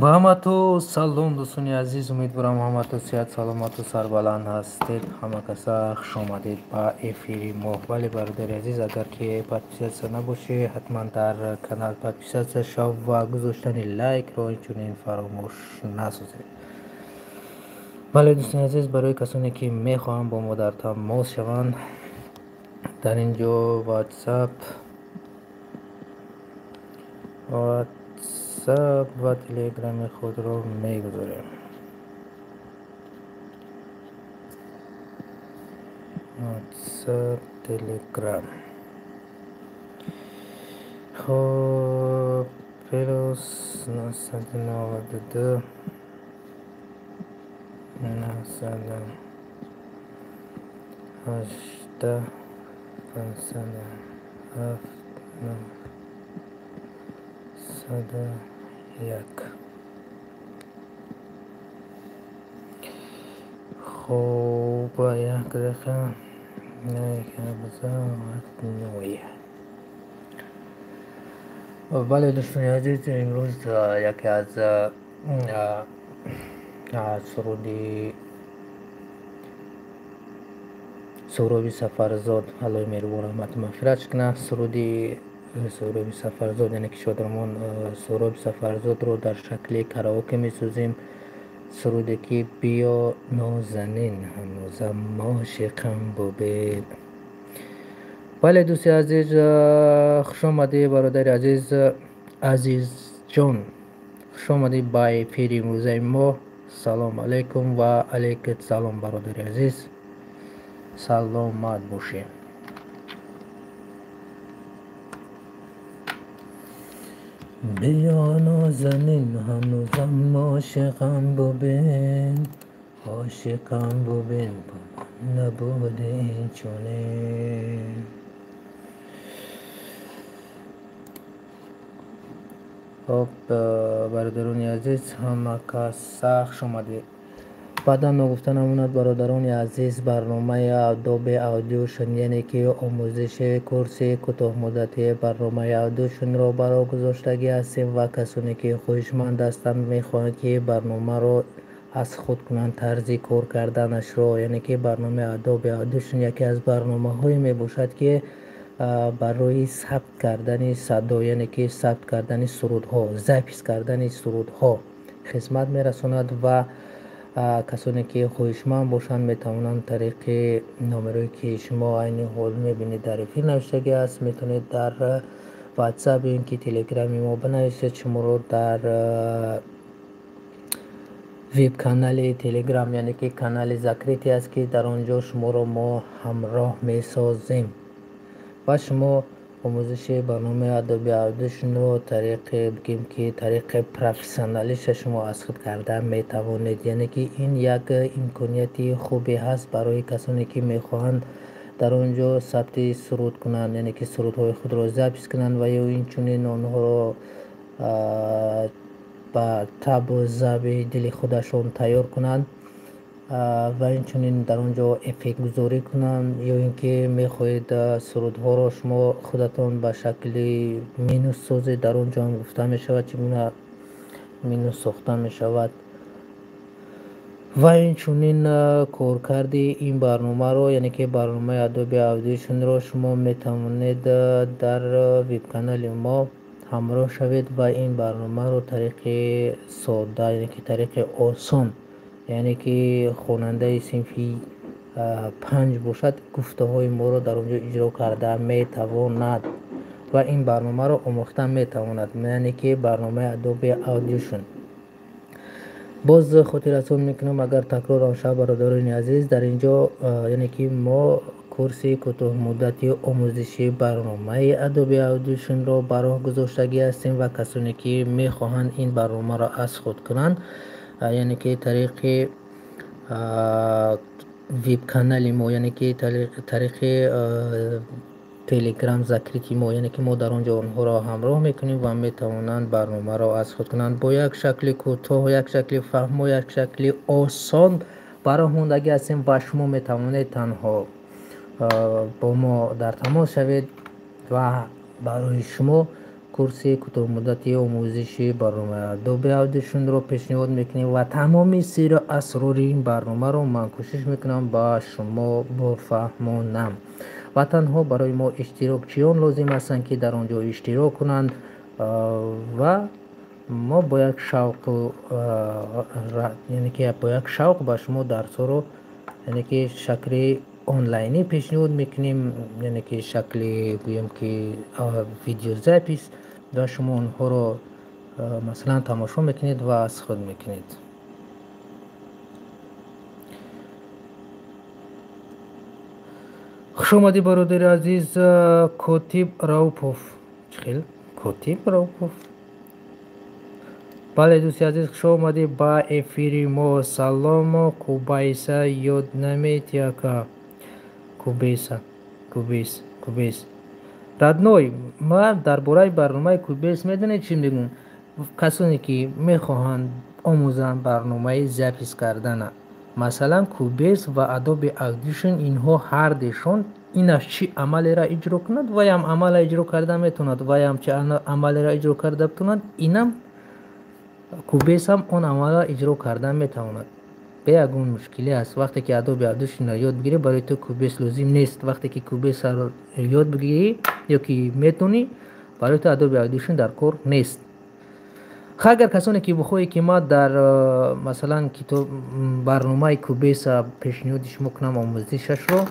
Ба ҳамату салом, дӯстони азиз. Умедворам, ҳамату сиҳат, саломату сарбаланд ҳастед. Ҳама каса хушомадед ба эфири мо. Бале, бародари азиз, агар ки подписаться набошӣ, ҳатман дар канал подписаться шав ва гузоштани лайкро инчунин фаромӯш насозед. Бале, дӯстони азиз, барои касоне ки мехоҳанд бо мо дар тамос шаванд, дар ин ҷо WhatsApp ва Телеграми худро мегузорем. WhatsApp, Телеграм. Хоб, +992 918 507 901. Хуб, як дақиқа, 1 7 9. Бале, дӯстони азиз, имрӯз яке аз суруди Суҳроби Сафарзод, Аллоҳи меҳрубон раҳмату мағфиратш кунад, суруди Суҳроби Сафарзод, яъне ки шодравон Суҳроби Сафарзодро дар шакли караоке месозем. Суруде ки «Биё, нозанин, ҳанӯзам ошиқам бубин». Бале, дӯсти азиз, хушомадӣ, бародари азиз, Азизҷон, хушомадӣ ба эфири имрӯзаи мо. Салом алайкум. Ва алайкум салом, бародари азиз, саломат бошед. Биё, нозанин, ҳанӯзам ошиқам бубин, ошиқам бубин, бо ман набуди инчунин. Хоб, бародарони азиз, ҳама каса хушомадед. Баъдан ногуфта намонад, бародарони азиз, барномаи Adobe Audition, яъне ки омӯзиши курси кӯтоҳмуддати барномаи Audition-ро ба роҳ гузоштагӣ ҳастем ва касоне ки хоҳишманд ҳастанд, мехоҳанд ки барномаро аз худ кунанд, тарзи кор карданашро, яъне ки барномаи Adobe Audition яке аз барномаҳое мебошад, ки барои сабт кардани садо, яъне ки сабт кардани сурудҳо, запись кардани сурудҳо хизмат мерасонад. Ва касоне ки хоҳишманд бошанд, метавонанд тариқи номерое ки шумо айни ҳол мебинед, дар эфир навиштагӣ аст, метавонед дар WhatsApp ё ин ки Телеграми мо бинависед. Шуморо дар вип канали Телеграм, яъне ки канали закрытый аст, ки дар он ҷо шуморо мо ҳамроҳ месозем ва шумо омӯзиши барномаи Adobe Audition-ро тариқи, бигем ки, тариқи профессионалиша шумо аз худ карда метавонед. Яъне ки ин як имконияти хубе ҳаст барои касоне ки мехоҳанд дар он ҷо сабти суруд кунанд, яъне ки сурудҳои худро запись кунанд ва ё инчунин онҳоро ба табъу завқи дили худашон тайёр кунанд ва инчунин дар он ҷо эффектгузорӣ кунанд, ё ин ки мехоҳед сурудҳоро шумо худатон ба шакли минус созед, дар он ҷо ҳам гуфта мешавад, чӣ гуна минус сохта мешавад. Ва инчунин коркарди ин барномаро, яъне ки барномаи Adobe Audition-ро шумо метавонед дар вип-канали мо ҳамроҳ шавед ва ин барномаро тариқи содда, яъне ки тариқи осон, яъне ки хонандаи синфи 5 бошад, гуфтаҳои моро дар он ҷо иҷро карда метавонад ва ин барномаро омӯхта метавонад, яъне ки барномаи Adobe Audition. Боз хотиррасон мекунам, агар такрорам шавад, бародарони азиз, дар ин ҷо, яъне ки мо курси кӯтоҳмуддати омӯзиши барномаи Adobe Audition-ро ба роҳ гузоштагӣ ҳастем ва касоне ки мехоҳанд ин барномаро аз худ кунанд, яъне ки тариқи вип канали мо, яъне ки тариқи Телеграм закрытый мо, яъне ки мо дар он ҷо онҳоро ҳамроҳ мекунем ва метавонанд барномаро аз худ кунанд бо як шакли кӯтоҳ, як шакли фаҳмо, як шакли осон ба роҳ мондагӣ ҳастем. Ва шумо метавонед танҳо бо мо дар тамос шавед ва барои шумо Курси кӯтоҳмуддати омӯзиши барномаи Adobe Audition-ро пешниҳод мекунем ва тамоми сиру асрори ин барномаро ман кӯшиш мекунам ба шумо бофаҳмонам. Ва танҳо барои мо иштирокчиён лозим ҳастанд, ки дар он ҷо иштирок кунанд ва мо бо як шавқу, яъне ки бо як шавқ ба шумо дарсҳоро, яъне ки шакли онлайнӣ пешниҳод мекунем, яъне ки шакли гӯем ки видеозапись, ва шумо онҳоро масалан тамошо мекунед ва аз худ мекунед. Хуш омадӣ, бародари азиз Котиб Раупов. Чӣ хел Котиб Раупов? Бале, дӯсти азиз, хуш омадӣ ба эфири мо. Салому, Кубайса ёд намети, ака? Кубеса, Кубес, Кубес, родной. Ман дар бораи барномаи Кубес медонед чӣ мегӯм? Касоне ки мехоҳанд омӯзанд барномаи запись кардана, масалан Cubase ва Adobe Audition, инҳо ҳардуяшон инаш чӣ амалеро иҷро кунад, ваям амалро иҷро карда метавонад, ваям чӣ амалеро иҷро карда битавонад, инам Cubase ҳам он амалро иҷро карда метавонад бе ягон мушкилӣ аст. Вақте ки Adobe Audition-ро ёд бигирӣ, барои ту Cubase лозим нест. Вақте ки Cubase-ро ёд бигирӣ ё ки метонӣ, барои ту Adobe Audition дар кор нест. Агар касоне ки бихоҳед, ки ман дар масалан китоб барномаи Cubase пешниҳоди шумо кунам омӯзишашро,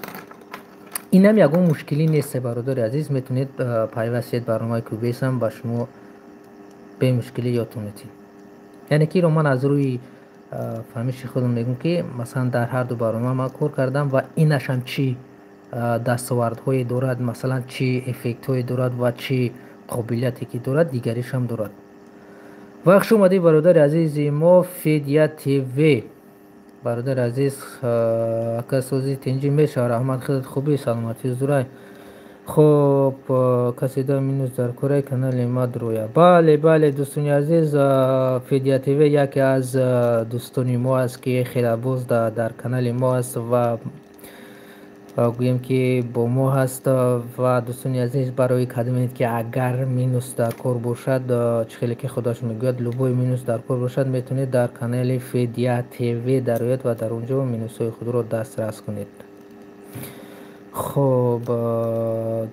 инам ягон мушкилӣ нест, бародари азиз, метавонед пайваст шед, барномаи Cubase ҳам ба шумо бемушкилӣ ёдтон метиҳем. Яъне ки инро ман аз рӯи фаҳмиши худам мегӯм, ки масалан дар ҳарду барнома ман кор кардам ва инашам чӣ дастовардҳое дорад, масалан чӣ эффектҳое дорад ва чӣ қобилияте ки дорад, дигаришам дорад. Ва хуш омадед, бародари азизи мо Федя ТВ. Бародари азиз, ака, созӣ, тинҷӣ мешавад, раҳмат, худат хубӣ, саломатӣ зурай. Хоб, каседа минус дар кораи канали ма дроя. Бале, бале, дӯстони азиз, Федя ТВ яке аз дӯстони мо аст, ки хеле боз дар канали мо аст ва гӯем ки бо мо ҳаст. Ва дӯстони азиз, барои кадомед ки агар минус дар кор бошад, чӣ хеле ки худаш мегӯяд, любой минус дар кор бошад, метавонед дар канали Федя ТВ дарояд ва дар он ҷо минусҳои худро дастрас кунед. Хоб,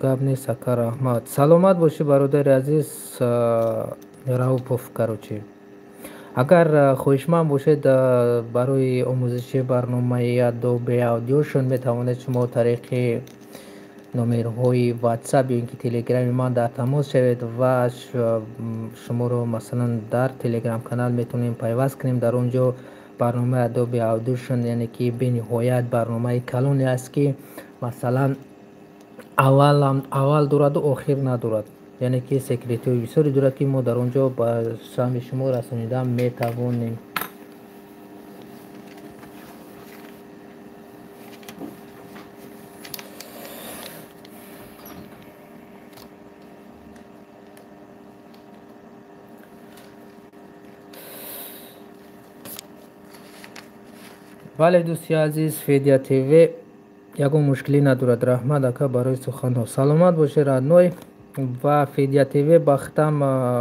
гап нест, ака, раҳмат, саломат бошӣ, бародари азиз Раупов. Короче, агар хоҳишманд бошед барои омӯзиши барномаи Adobe Audition, метавонед шумо тариқи номерҳои WhatsApp ё ин ки Телеграми ман дар тамос шавед ва шуморо масалан дар Телеграм канал метавонем пайваст кунем. Дар он ҷо барномаи Adobe Audition, яъне ки бениҳоят барномаи калоне аст, ки масалан аввал дораду охир надорад, яъне ки секретҳои бисёре дорад, ки мо дар он ҷо ба самъи шумо расонида метавонем. Бале, дӯсти азиз Федя ТВ, ягон мушкилӣ надорад. Раҳмат, ака, барои суханҳо, саломат бошед, родной. Ва Федя ТВ ба хитам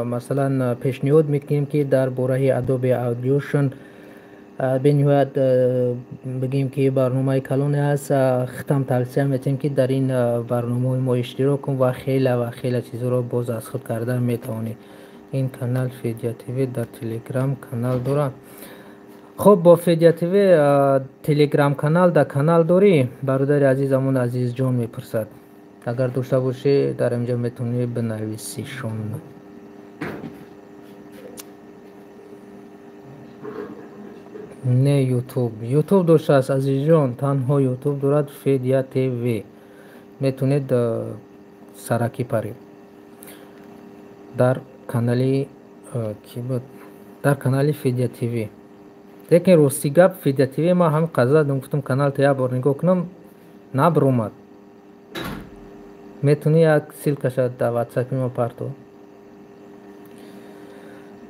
масалан пешниҳод мекунем, ки дар бораи Adobe Audition, бениҳоят бигӯем ки барномаи калоне аст, хитам тавсия метиҳем, ки дар ин барномаҳои мо иштирок кун ва хеле ва хеле чизҳоро боз аз худ карда метавонӣ. Ин канал Федя ТВ дар Телеграм канал дорад? Хуб, бо Федя ТВ Телеграм канал дар канал дорӣ, бародари азиз? Амон Азизҷон мепурсад. Агар дошта бошӣ, дар инҷо метавонӣ бинависишон. Не, Ютуб, Ютуб доштааст, Азизҷон, танҳо Ютуб дорад Федя ТВ. Метавонед саракӣ паред дар канали ки буд, дар канали Федя ТВ. Лекин рости гап, Федя ТВ ман ҳамин қадр гуфтам, каналто як бор нигоҳ кунам, набаромад. Метавонӣ як ссылкаша дар Ватсапи мо парто.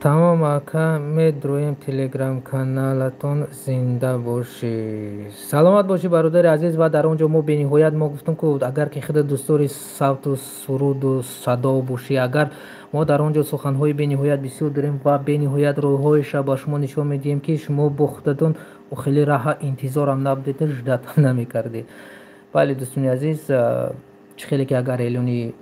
Тамом ака, медроем телеграм каналатон, зинда бошӣ. Саломат бошӣ, бародари азиз. Ва дар он ҷо мо бениҳоят мо гуфтем ку, агар ки худат дӯстдори савту суруду садо бошӣ, агар мо дар он ҷо суханҳои бениҳоят бисёр дорем ва бениҳоят роҳҳоеша ба шумо нишон медиҳем, ки шумо бо худатон хеле раҳа интизорам набудед, ждатам намекардед. Бале, дӯстони азиз, чӣ хеле ки агар эълони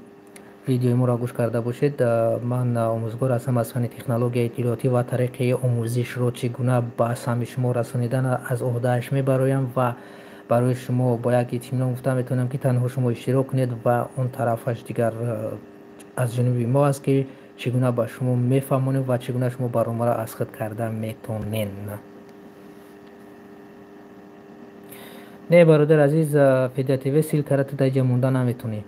видеои моро гӯш карда бошед, ман омӯзгор ҳастам аз фанни технологияи иттилоотӣ ва тариқи омӯзишро чӣ гуна ба самъи шумо расонидан аз ӯҳдааш мебароям ва барои шумо бо як итминон гуфта метавонам, ки танҳо шумо иштирок кунед ва он тарафаш дигар аз ҷониби мо аст, ки чӣ гуна ба шумо мефаҳмонем ва чӣ гуна шумо барномаро аз худ карда метонен. Не, бародари азиз, Федя ТВ, ссылкара ту дар ҷа монда наметонӣ.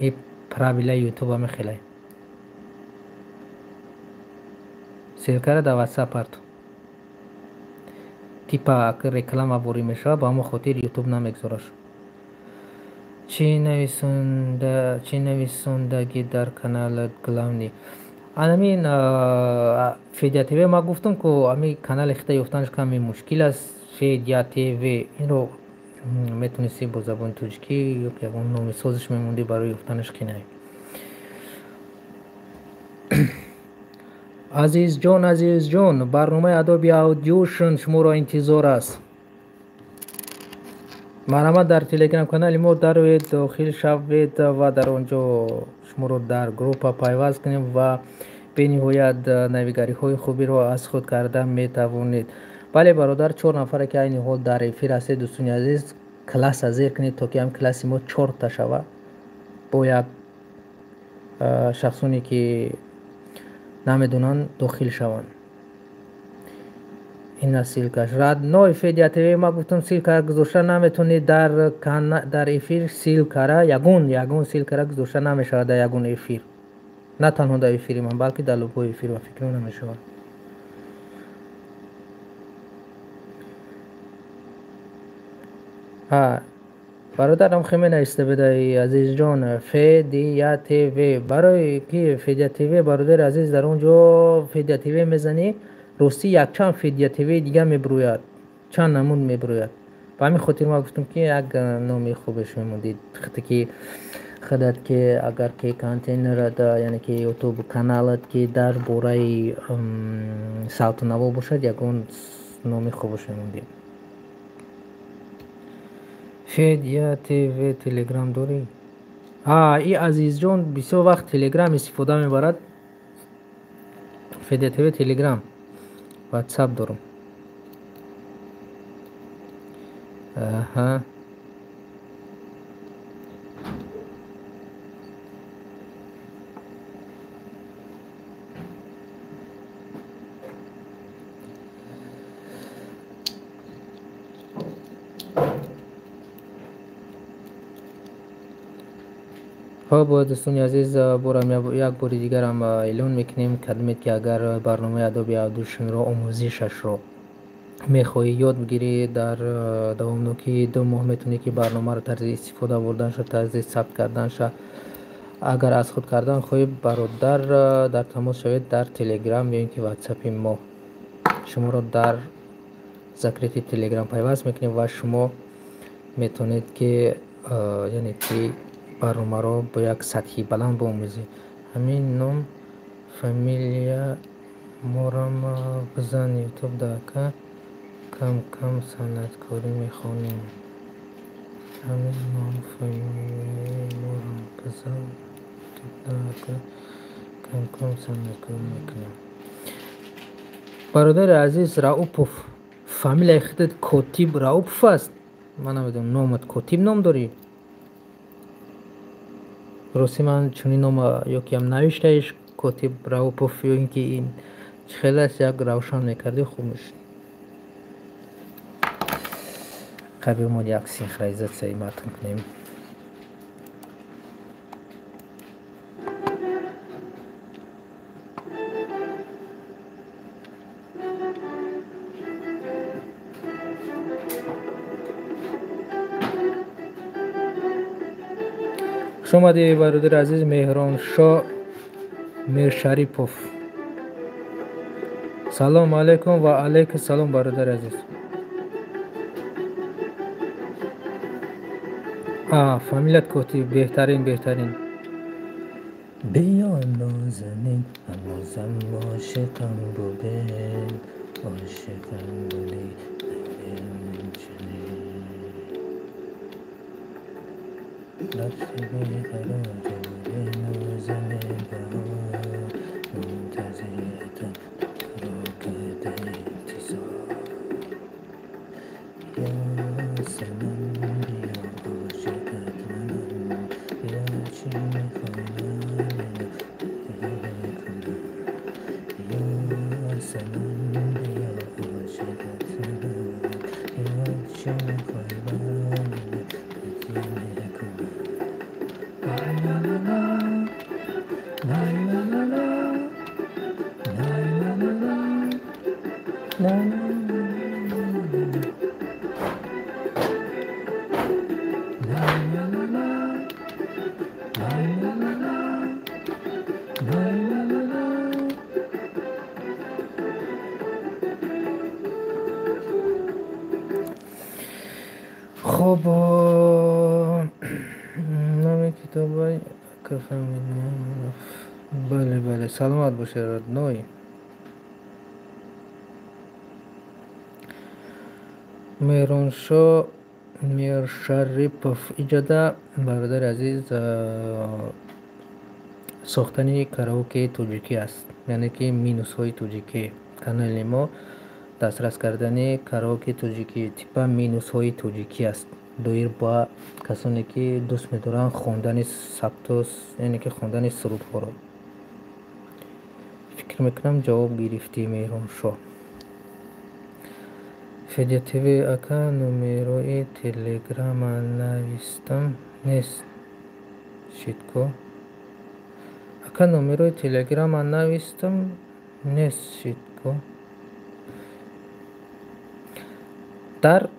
И правилаи ютуба мехелай. Ссылкара дар ватсап парту. Типа реклама ворӣ мешавад, ба ҳамон хотир ютуб намегзораш. Чӣ нависондагӣ дар каналат главный? Анамин Федя ТВ ма гуфтам ку, ами канали хита ёфтанаш каме мушкил аст. Федя ТВ инро метонисти бо забони тоҷикӣ ё ягон номи созиш мемондӣ, барои ёфтанаш қинай. Азизҷон, Азизҷон, барномаи Adobe Audition шуморо интизор аст. Марҳамат, дар телеграм канали мо дароед, дохил шавед ва дар он ҷо шуморо дар группа пайваст кунем ва бениҳоят навигариҳои хубиро аз худ карда метавонед. Бале, бародар, 4 нафаре ки айни ҳол дар эфир ҳастед, дӯстони азиз, класса зер кунед, то ки ҳам класси мо 4та шавад бо як шахсоне ки намедонанд дохил шаванд. Ина ссылкаш. Родной Федя ТВ, ма гуфтам, ссылкара гузошта наметонӣ дар эфир. Ссылкара ягон ссылкара гузошта намешавад дар ягон эфир. На танҳо дар эфири ман, балки дар любой эфир ва фикр намешавад. Бародарам хеле нависта будаи, Азизҷон, Федя ТВ. Барои ки Федя ТВ, бародари азиз, дар он ҷо Федя ТВ мезанӣ, ростӣ якчанд Федя ТВ дига мебурӯяд, чанд намуд мебурӯяд. Ба ҳамин хотир ма гуфтам, ки як номи хубеш мемондид, ки худат ки агар ки контейнерат, яъне ки ютуб каналат ки дар бораи савту наво бошад, ягон номи хубеш мемондид. Федя ТВ телеграм дорӣ? И Азизҷон бисёр вақт телеграм истифода мебарад. Федя ТВ телеграм, ватсап дорам. Аҳа. Хоб, дӯстони азиз, борам як бори дигарам эълон мекунем, кадмед ки агар барномаи Adobe Audition-ро омӯзишашро мехоҳӣ ёд бигирӣ, дар давомнокии 2 моҳ метавонӣ ки барномаро тарзи истифода бурданша, тарзи сабт карданша агар аз худ кардан хоҳӣ, бародар, дар тамос шавед дар телеграм ё ин ки ватсапи мо. Шуморо дар закрити телеграм пайваст мекунем ва шумо метавонед ки яъне ки барномаро бо як сатҳи баланд биомӯзед. Ҳамин ном фамилия морам бизан ютуб дака кам-кам санъаткорӣ мехонем. Ҳамин ном фамилия морам бизан ютуб дака кам-кам санъаткорӣ мекунем. Бародари азиз Раупов, фамилияи худат Котиб Раупов аст? Ман намедонам, номат Котиб ном дорӣ? Рости ман чунин нома ё ки ҳам навиштаиш Котиб Раупов ё ин ки ин чӣ хел аст, як равшан мекардӣ, хуб мешуд. Қабл мо як синхронизатсияи матн кунем. Хуш омадӣ, бародари азиз Меҳроншоҳ Миршарипов. Салом алейкум ва алейкум салом, бародари азиз. Фамилият Котиб, беҳтарин, беҳтарин. Биё нозанин, ҳанӯзам ошиқам будем, ошиқам будӣ. Рафти беқарор будӣ нозанин баҳор, мунтазиратам туро карда интизор. Ё санам биё, ошиқат манам, биё чӣ мехоҳам кунам. Ё санам биё, ошиқат манам, биё чӣ мехоҳам кунам. Ла-ла-ла-ла, ла-ла-ла-ла, ла-ла-ла-ла, ла-ла-ла-ла, ла-ла-ла-ла, ла-ла-ла-ла, ла-ла-ла-ла. Хуб, номи китобай кафамид. Бале, бале, саломат бошед, родной. Меҳроншо Миршарипов иҷода, бародари азиз, сохтани караоке тоҷикӣ аст, яъне ки минусҳои тоҷикӣ. Канали мо дастрас кардани караоке тоҷикӣ типа минусҳои тоҷикӣ аст, доир ба касоне ки дӯст медоранд хондани сабту, яъне ки хондани сурудҳоро. Фикр мекунам, ҷавоб гирифтӣ, Меҳроншо. Федя ТВ, ака, номерои телеграма навистам, нест шидко. Ака, номерои телеграма навистам, нест шидко. Дар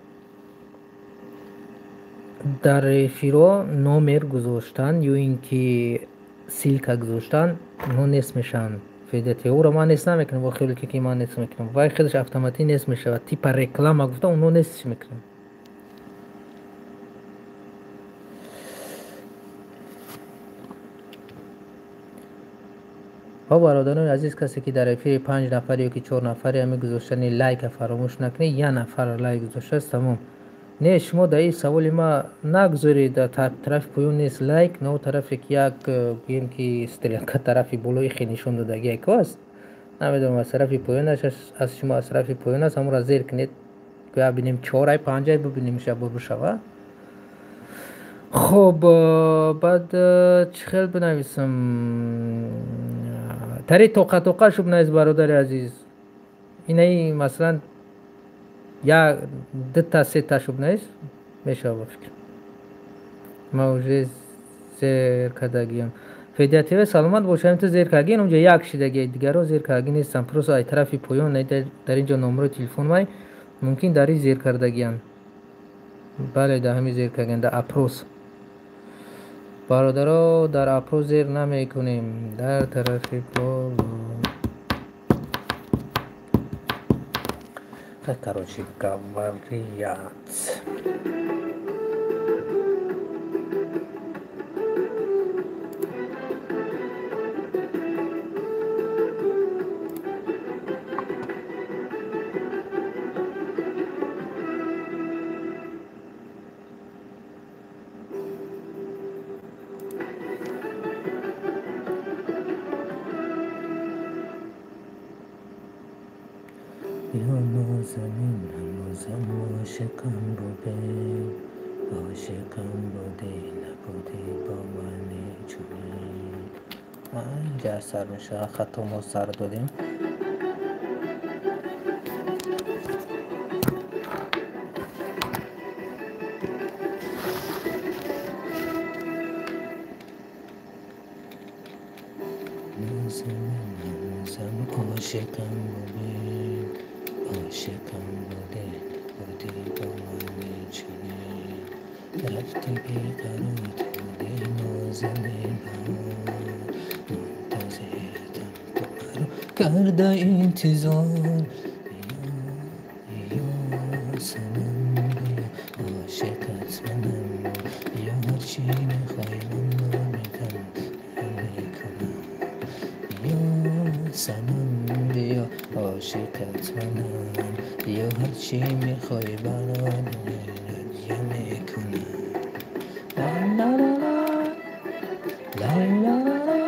эфиро номер гузоштан ё ин ки ссылка гузоштан, онҳо нест мешаванд. Федя ТВ, ӯро ман нест намекунам, бо хеле ки ман нест мекунам, вай худаш автоматӣ нест мешавад. Типа реклама гуфта, онҳо нест мекунанд. Ва бародарони азиз, касе ки дар эфири панҷ нафар ё ки чор нафари, ҳами гузоштани лайка фаромӯш накунед. Як нафар лайк гузоштааст, тамом. Не, шумо дар ин саволи ма нагузоред, дар тарафи поён нест лайк, на тарафе ки як гӯем ки стрелка тарафи болои хе нишон додагӣ яко аст. Намедонам, аз тарафи поёнаш аз шумо, аз тарафи поён аст, ҳамонро зер кунед. Гӯя бинем чорай, панҷай, бибинем шабо бишава. Хуб, баъд чӣ хел бинависам? Тари тоқа тоқа шуб навис, бародари азиз. Инаи масалан як дута сета шуб навис мешава, ба фикр. Ман уже зер кардагиам. Федя ТВ, саломат бошам, ту зер кардагӣ, онҷо як шидаги, дигарро зер кардагӣ нестам. Просто ай тарафи поён дар инҷо номерои телефон май, мумкин дар ин зер кардагиам. Бале, дар ҳамин зер кардагиам, дар опрос. Бародаро, дар опрос зер намекунем, дар тарафи боло. Короче говорят. Ё нозанин, ҳанӯзам ошиқам будем, ошиқам будӣ, набудӣ бо мани чунин. Инҷа сар мешавад, хато мо сар додем. Нозанин, ҳанӯзам ошиқам будем, ошиқам будӣ, будӣ бо мани чунин. Рафти беқарор будӣ нозанин баҳор, мунтазиратам ту маро карда интизор. Биё санам, биё, ошиқат манам, биё, ҳарчи мехоҳӣ ман мекунам, мекунам. Биё санам, биё, ошиқат манам, биё, ҳарчи мехоҳӣ барот мекунам. Ла-ла-ла-ла, ла-ла-ла-ла,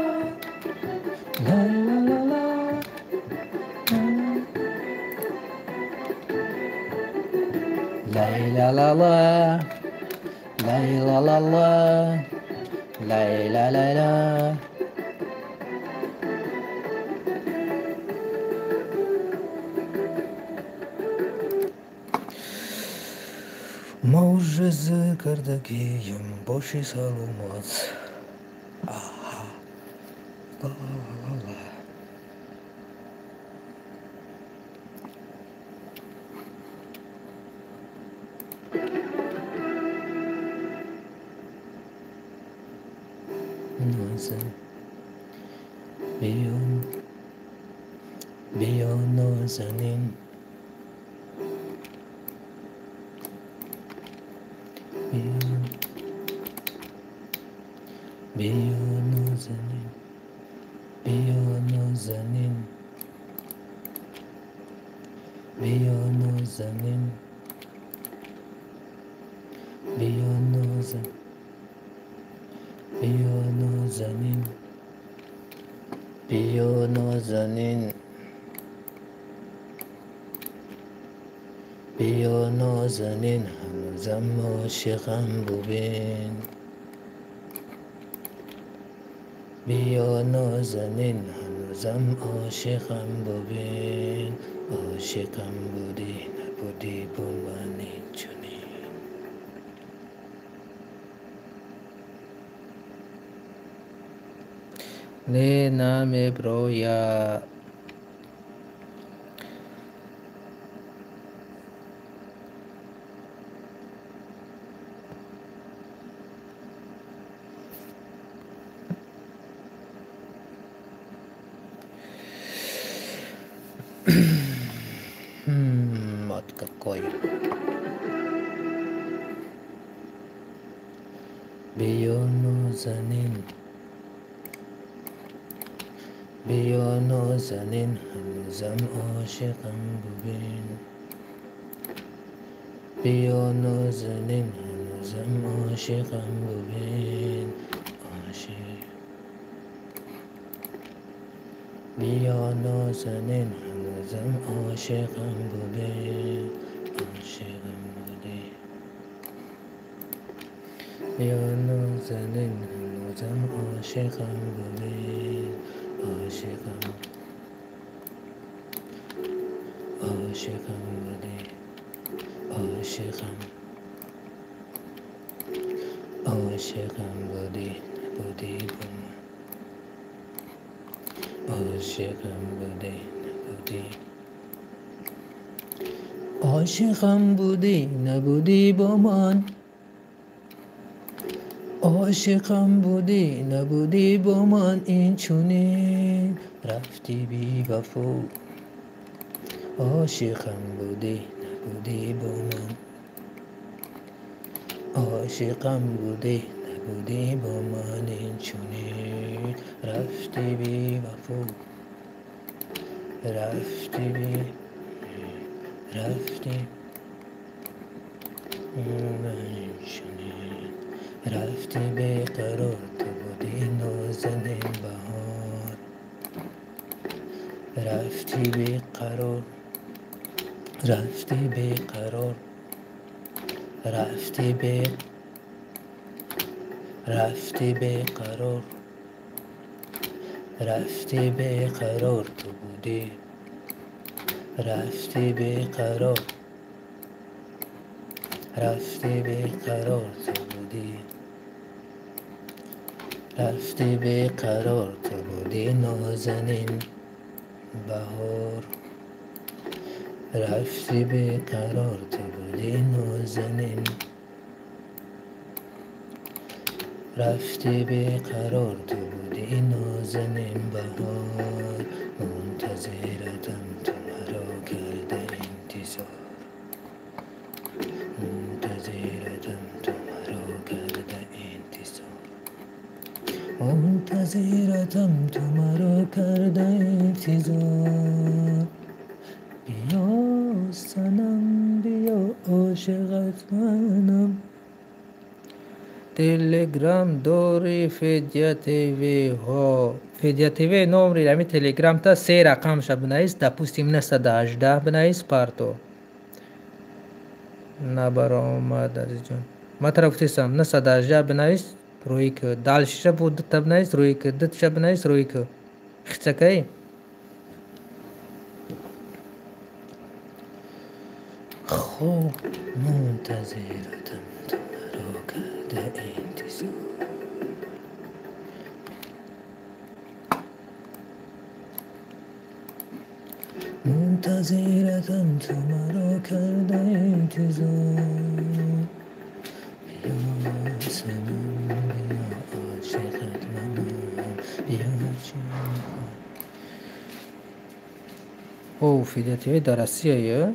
ла-ла-ла-ла, ла-ла-ла-ла, ла-ла-ла-ла, ла-ла-ла-ла. Ма уже кардагием, боши саломат. Аҳа, ла-ла-ла-ла. Ноза, биё, биё, нозанин, биё, биё, нозанин, биё, нозанин, биё, нозанин, биё, ноза, биё, нозанин, биё, нозанин, биё, нозанин, ҳанӯзам ошиқам, бубин. Биё нозанин, ҳанӯзам ошиқам, бубин. Ошиқам будӣ, набудӣ бо ман инчунин. Не, намеброяд. Вот какой. Биё нозанин, биё нозанин, ҳанӯзам ошиқам, бубин. Биё нозанин, ҳанӯзам ошиқам, бубин. Ошиқ. Биё нозанин, ҳанӯзам ошиқам, бубин. Ошиқам будӣ. Биё нозанин, ҳанӯзам ошиқам, бубин. Ошиқам, ошиқам будӣ, ошиқам, ошиқам будӣ, набудӣ бо ман. Ошиқам будӣ, набудӣ. Ошиқам будӣ, набудӣ бо ман. Ошиқам будӣ, набудӣ бо ман инчунин. Рафтӣ бевафо. Ошиқам будӣ, набудӣ бо ман. Ошиқам будӣ, набудӣ бо ман инчунин. Рафтӣ бевафо. Рафтӣ бе, рафтӣ инчунин. Рафтӣ беқарор, ту будӣ нозанин баҳор. Рафтӣ беқарор, рафтӣ беқарор, рафтӣ бе, рафтӣ беқарор, рафтӣ беқарор, ту будӣ, рафтӣ беқарор, рафтӣ беқарор, ту будӣ, рафтӣ беқарор, ту будӣ нозанин баҳор. Рафтӣ беқарор, ту будӣ нозанин. Рафтӣ беқарор, ту будӣ нозанин баҳор. Мунтазир Мунтазиратам, ту маро карда интизор. Мунтазиратам, ту маро карда интизор. Мунтазиратам, ту маро карда интизор. Биё санам, биё, ошиқат манам. Телеграм дори, Федя ТВ? Ҳо, Федя ТВ, номри ами телеграмта се рақамша бинавис, допустим, 918 бинавис, парто. Набаромад, азизҷон. Ма тара гуфтесам, 918 бинавис, рӯи ки дальше ша бо дута бинавис, рӯи ки дуташа бинавис, рӯи ки хицакаи. Хоб, мунтазиратам, ту маро карда интизор. Мунтазиратам, ту маро карда интизор. Биё санам, биё, ошиқат манам. Биё, ҳарчи мехоҳӣ. О, Федя ТВ дар Россия.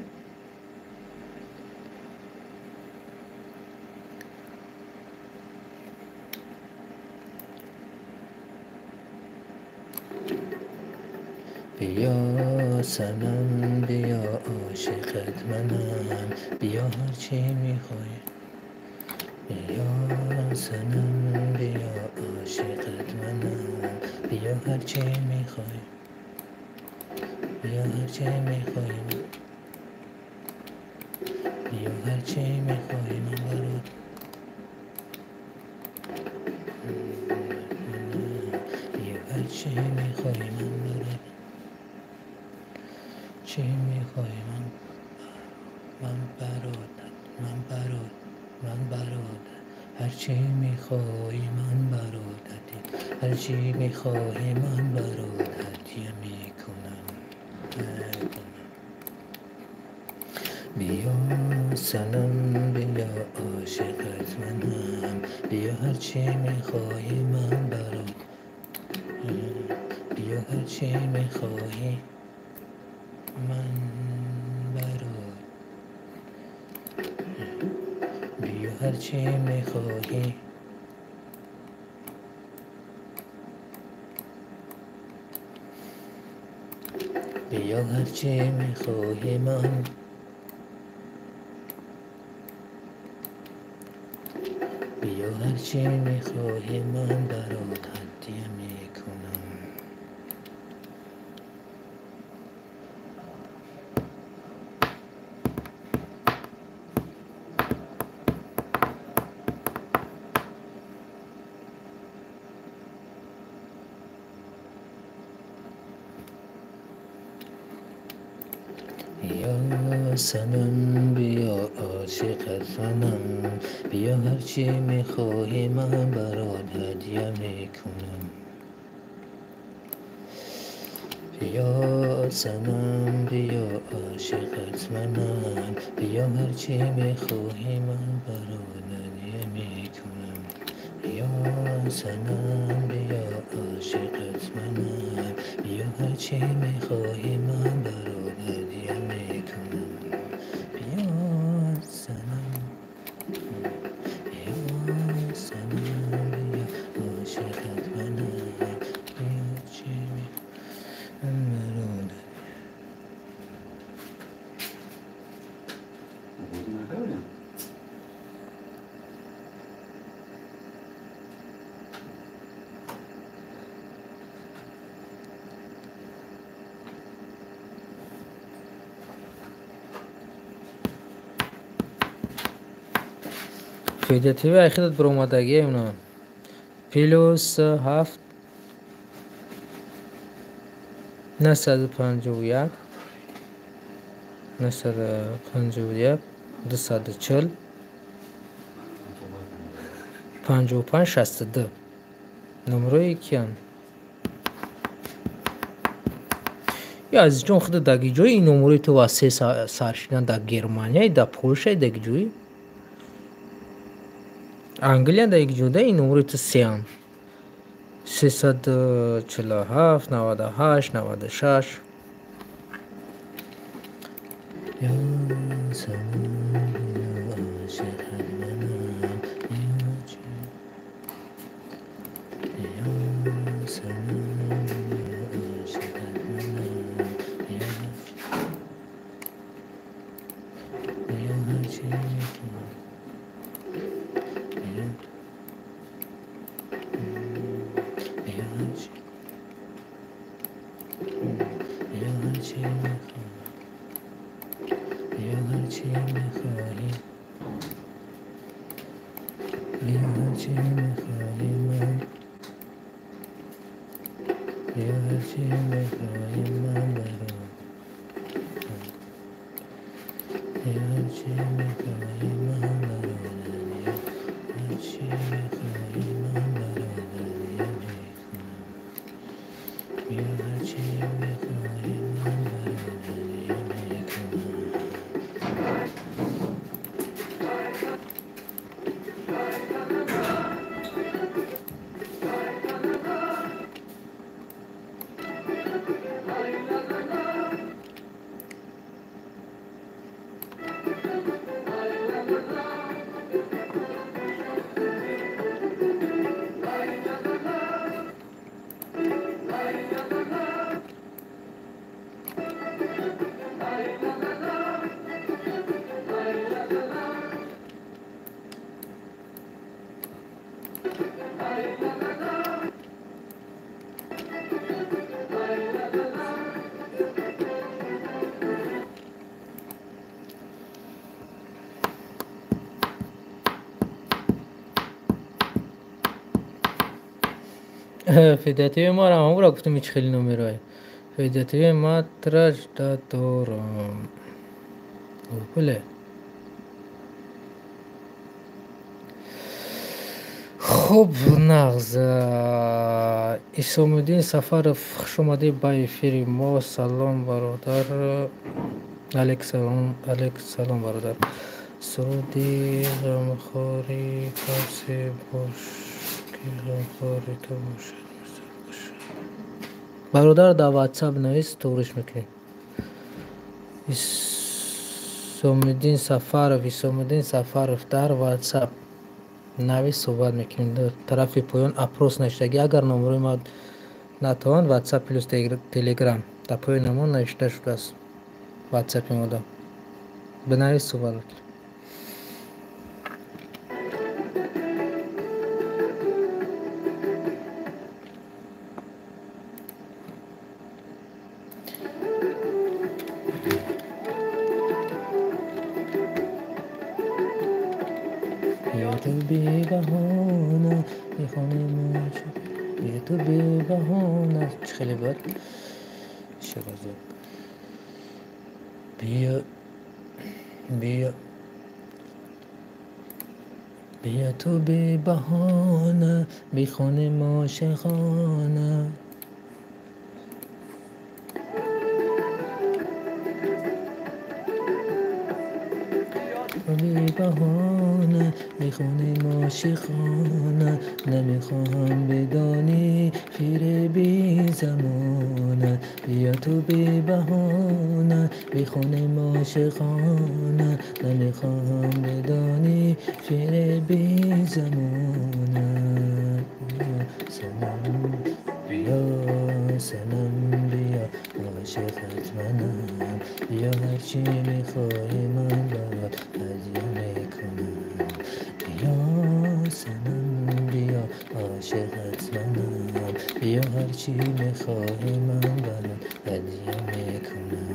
Биё санам, биё, ошиқат манам. Биё, ҳарчи мехоҳӣ. Биё санам, биё, ошиқат манам. Биё, ҳарчи мехоҳӣ. Биё, ҳарчи мехоҳӣ. Биё, ҳарчи мехоҳӣ, ман барот. Биё, ҳарчи мехоҳӣ, ман барот. Чӣ мехоҳӣ, ман баротат, ман барот, ман баротат. Ҳарчи мехоҳӣ, ман баротат. Ҳарчи мехоҳӣ, ман барот ҳадя мекунам. Биё санам, биё, ошиқат манам. Биё, ҳарчи мехоҳӣ, ман барот. Биё, ҳарчи мехоҳӣ, ман барот. Биё, ҳарчи мехоҳӣ. Биё, ҳарчи мехоҳӣ, ман. Биё, ҳарчи мехоҳӣ, ман барот ҳадя мекунам. Биё санам, биё, ошиқат манам. Биё, ҳарчи мехоҳӣ, ман барот ҳадя мекунам. Биё санам, биё, ошиқат манам. Биё, ҳарчи мехоҳӣ, ман барот ҳадя мекунам. Биё санам, биё, ошиқат манам. Биё, ҳарчи мехоҳӣ, ман барот ҳадя мекунам. Биё санам, биё санам, биё, ошиқат манам. Биё, чӣ ман барот. Федя ТВ айхидат биромадагӣ уна. +7 951 951 240 55 62. Номерои киян? Я, азизҷон, худа даги ҷои ин номерои ту ва се сар шидан дар Германия, дар Польша, даги ҷои Англия, дар як ҷода ин номерои ту сеам. 347 98 96. Ё санам, биё, ошиқат манам. Ё санам, биё, ошиқат манам. Биё, ҳарчи мехоҳӣ. Биё, биё, ҳарчи, биё, ҳарчи мехоҳӣ. Биё, ҳарчи мехоҳӣ. Биё, ҳарчи мехоҳӣ ман. Биё, ҳарчи мехоҳӣ ман барот. Биё, ҳарчи мехоҳӣ ман барот. Биё, ҳарчи мехоҳӣ ман барот. Биё мекунам. Биё, ҳарчи мехоҳӣ ман барот. Биё мекунам. Федативи маро ҳамонро гуфтам, ҳеҷ хеле номерое. Федативи ма тражда дорам. Пуле. Хуб, нағз. Исомиддин Сафаров, хуш омадӣ ба эфири мо. Салом, бародар. Алейк салом, алейк салом, бародар. Суруди ғамхори касе бош, ки ғамхори ту бошад. Бародар, дар WhatsApp навис, туғриш мекунем. Исомиддин Сафаров, Исомиддин Сафаров, дар WhatsApp навис, суҳбат мекунем. Дар тарафи поён опрос навиштагӣ. Агар номерои ма натавонад, WhatsApp плюс Telegram дар поёни ҳамон навишта шудааст. WhatsApp-и мода. Бинавис, суҳбат мекунем. Биё ту бебаҳона бихонем, биё ту бебаҳона. Чӣ хеле бад шеразод. Биё, биё, биё ту бебаҳона бихонем ошиқона. Бебаҳона бихонем ошиқона. Намехоҳам бидонӣ фиреби замона. Биё ту бебаҳона бихонем ошиқона. Намехоҳам бидонӣ фиреби замона. Биё санам, биё санам, биё, ошиқат манам. Биё, ҳарчи мехоҳӣ ман барот ҳадя мекунам. Биё санам, биё, ошиқат манам. Биё, ҳарчи мехоҳӣ ман барот ҳадя мекунам.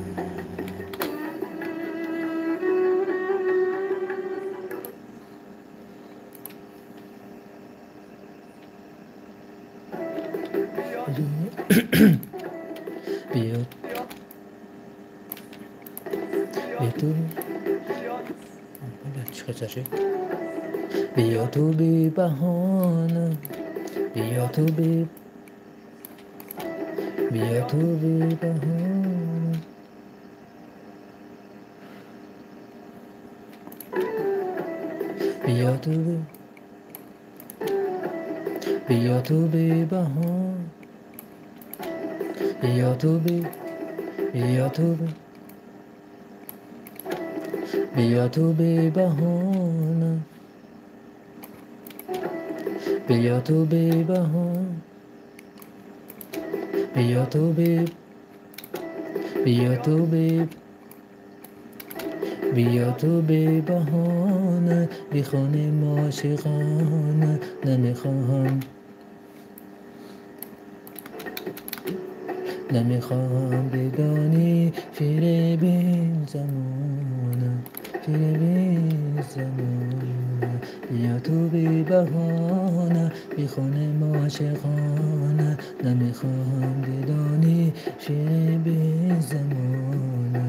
Биё, биё ту, чӣ хел шуд? Биё ту бебаҳона, биё ту бе, биё ту бебаҳона. Биё ту бе, биё ту бебаҳона. Биё ту бе, биё ту бе. Биё ту бебаҳона, биё ту бебаҳона, биё ту бе, биё ту бе, биё ту бебаҳона, бихонем ошиқона. Намехоҳам, намехоҳам бидонӣ фиреби замона, фиреби замона. Биё ту бебаҳона, бихонем ошиқона. Намехоҳам бидонӣ фиреби замона.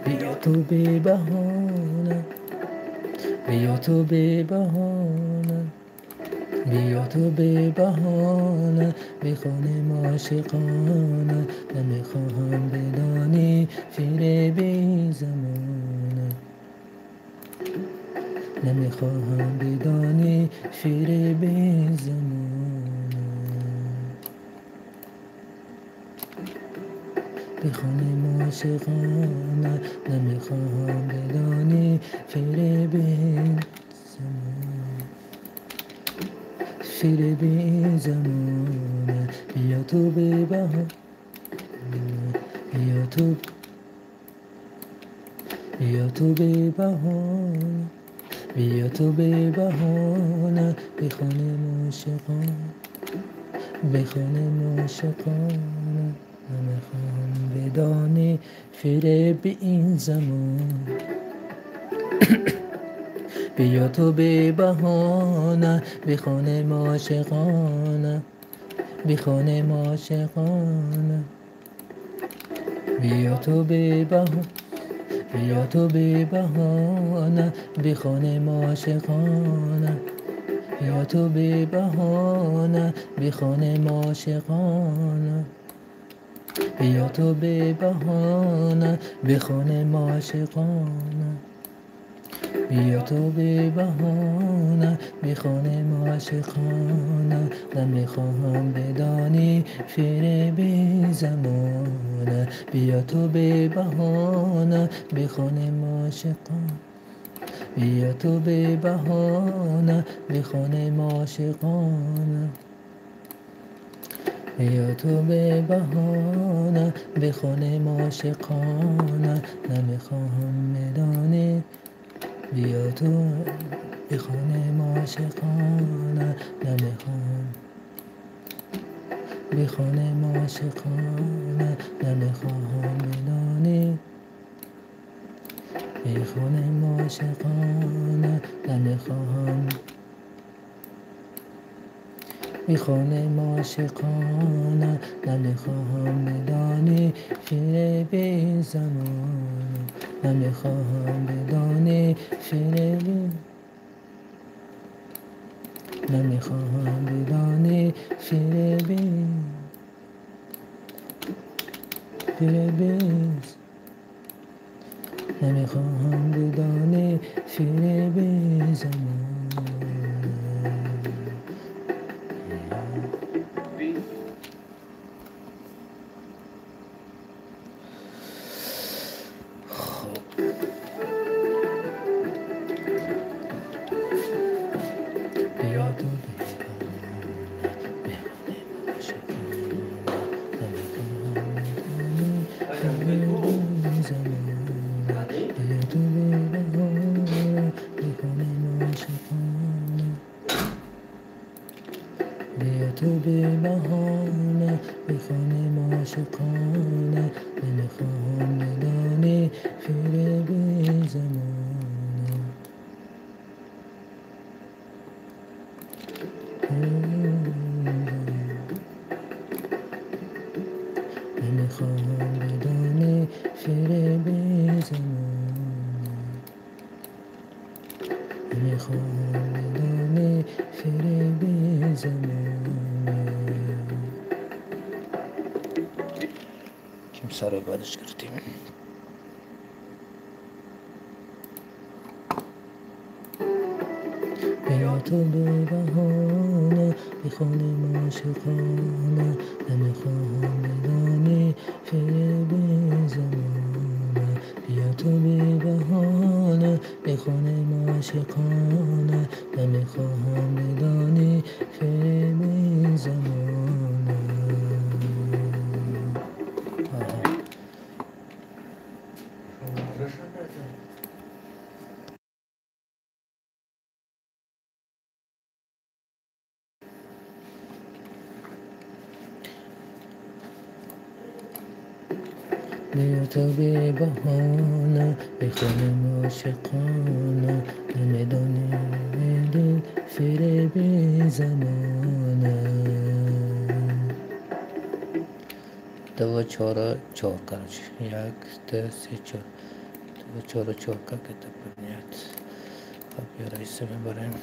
Биё ту бебаҳона, биё ту бебаҳона, биё ту бебаҳона, бихонем ошиқона. Намехоҳам бидонӣ фиреби замона, намехоҳам бидонӣ фиреби замона. Бихонем ошиқона, намехоҳам бидонӣ фиреби замона, фиреби замона. Биё ту бебаҳона, биё ту, биё ту бебаҳона, биё ту бебаҳона, бихонем ошиқона, бихонем ошиқона. Намехоҳам бидонӣ фиреби ин замон. Биё ту бебаҳона, бихонем ошиқона, бихонем ошиқона. Биё ту бебаҳона, биё ту бебаҳона, бихонем ошиқона. Биё ту бебаҳона, бихонем ошиқона. Биё ту бебаҳона, бихонем ошиқона. Биё ту бебаҳона, бихонем ошиқона. Намехоҳам бидонӣ фиреби замона. Биё ту бебаҳона, бихонем ошиқона. Биё ту бебаҳона, бихонем ошиқона. Биё ту бебаҳона, бихонем ошиқона. Намехоҳам бидонӣ, биё ту бихонем ошиқона. Намехоҳам бихонем ошиқона. Намехоҳам бидонӣ, бихонем ошиқона. Намехоҳам бихонем ошиқона. Намехоҳам бидонӣ фиреби замона. Намехоҳам бидонӣ фиреби, намехоҳам бидонӣ фиреби, фиреби, намехоҳам бидонӣ фиреби замона. Биё ту бебаҳона, бихонем ошиқона. Намехоҳам бидонӣ фиреби замона. Биё ту бебаҳона, бихонем ошиқона. Биё ту бебаҳона, бихонем ошиқона. Намехоҳам бидонӣ фиреби замона. Намехоҳам бидонӣ фиреби замона. Намехоҳам бидонӣ фиреби замона. Ким сарои баъдаш гирифтем? Биё Биё ту бебаҳона бихонем ошиқона, намехоҳам бидонӣ фиреби замона. Биё ту бебаҳона бихонем ошиқона, намехоҳам бидонӣ фиреби замона. Биё ту бебаҳона бихонем ошиқона, намедонӣ дил фиреби замона. Ду чору чор, короче, як, ду, се, чор, ду, чору чор, как это понять? Хоб, ёра ҳисса мебарем.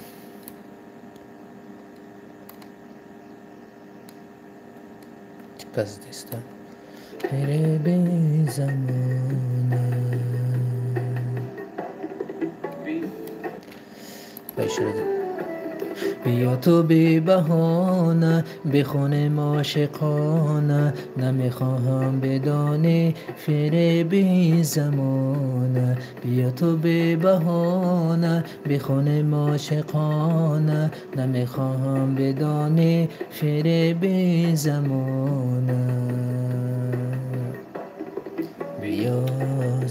Типа здесь, да? Фиреби замона. Биё ту бебаҳона бихонем ошиқона, намехоҳам бидонӣ фиреби замона. Биё ту бебаҳона бихонем ошиқона, намехоҳам бидонӣ фиреби замона. Биё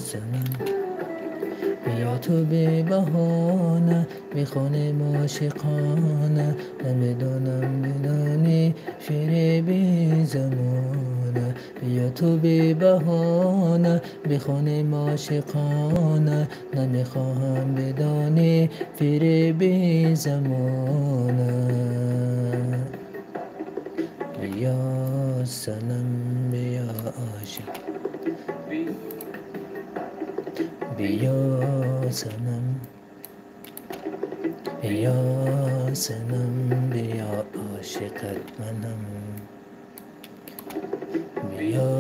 санам, биё ту бебаҳона бихонем ошиқона, намедонам бидонӣ фиреби замона. Биё ту бебаҳона бихонем ошиқона, намехоҳам бидонӣ фиреби замона. Биё санам, биё ошиқ, биё санам, биё санам, биё ошиқат манам. Биё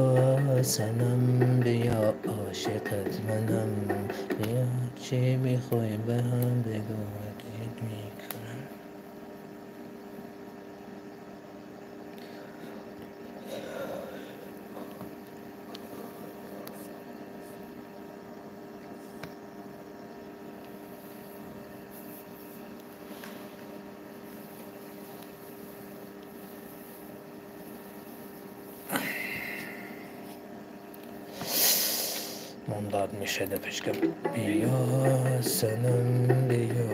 санам, биё ошиқат манам. Биё чӣ мехоҳӣ ба ҳам бигӯ, ҳадият мекунам. Мон дард мешада пешкам. Биё санам, биё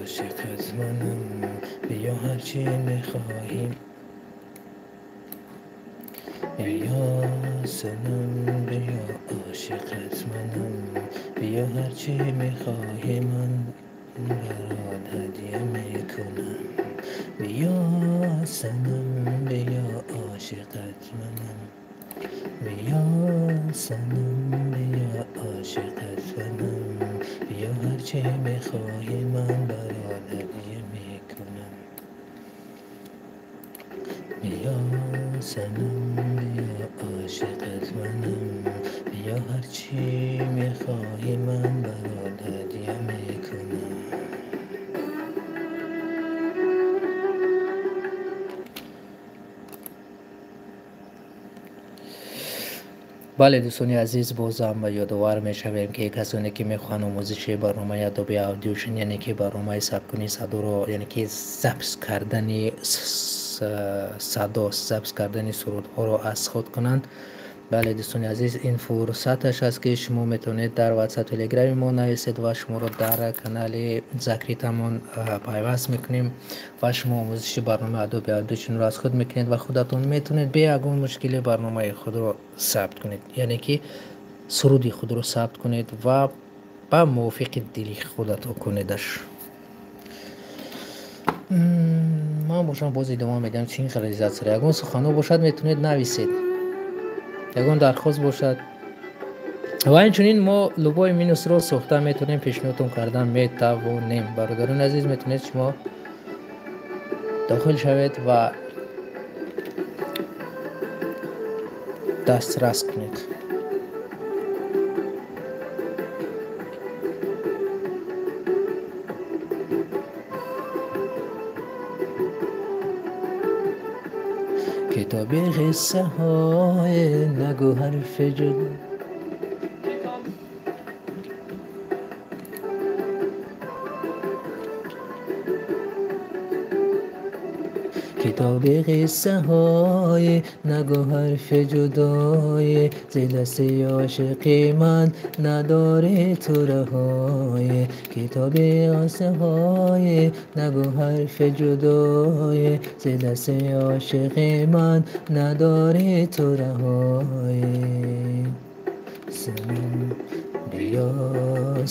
ошиқат манам. Биё ҳарчи мехоҳӣ. Биё санам, биё ошиқат манам. Биё ҳарчи мехоҳӣ, ман барот ҳадя мекунам. Биё санам, биё ошиқат манам. Биё санам, биё ошиқат манам. Биё ҳарчи мехоҳӣ, ман барот ҳадя мекунам. Биё санам, биё ошиқат манам. Биё ҳарчи мехоҳӣ, ман барот ҳадя мекунам. Бале, дӯстони азиз, бозам ба ёдовар мешавем, ки касоне ки мехоҳанд омӯзиши барномаи Adobe Audition, яъне ки барномаи сабткунии садоро, яъне ки запис кардани садо, запис кардани сурудҳоро аз худ кунанд. Бале, дӯстони азиз, ин фурсаташ аст, ки шумо метавонед дар WhatsApp, Telegram мо нависед ва шуморо дар канали закрытамон пайваст мекунем ва шумо омӯзиши барномаи Adobe Audition-ро аз худ мекунед ва худатон метавонед бе ягон мушкиле барномаи худро сабт кунед, яъне ки суруди худро сабт кунед ва ба мувофиқи дили худатон кунедаш. Ман бошам боз идома медиҳам синхронизатсияро. Ягон суханҳо бошад, метавонед нависед, ягон дархост бошад. Ва инчунин мо любой минусро сохта метавонем, пешниҳодтон кардан метавонем. Бародарони азиз, метавонед шумо дохил шавед ва дастрас кунед. Китоби қиссаҳое нагӯ ҳарфи ҷудо. Китоби қиссаҳое нагӯ ҳарфи ҷудое, зи дасти ошиқи ман надорӣ ту раҳое. Китоби қиссаҳое нагӯ ҳарфи ҷудое, зи дасти ошиқи ман надорӣ ту раҳое. Санам биё,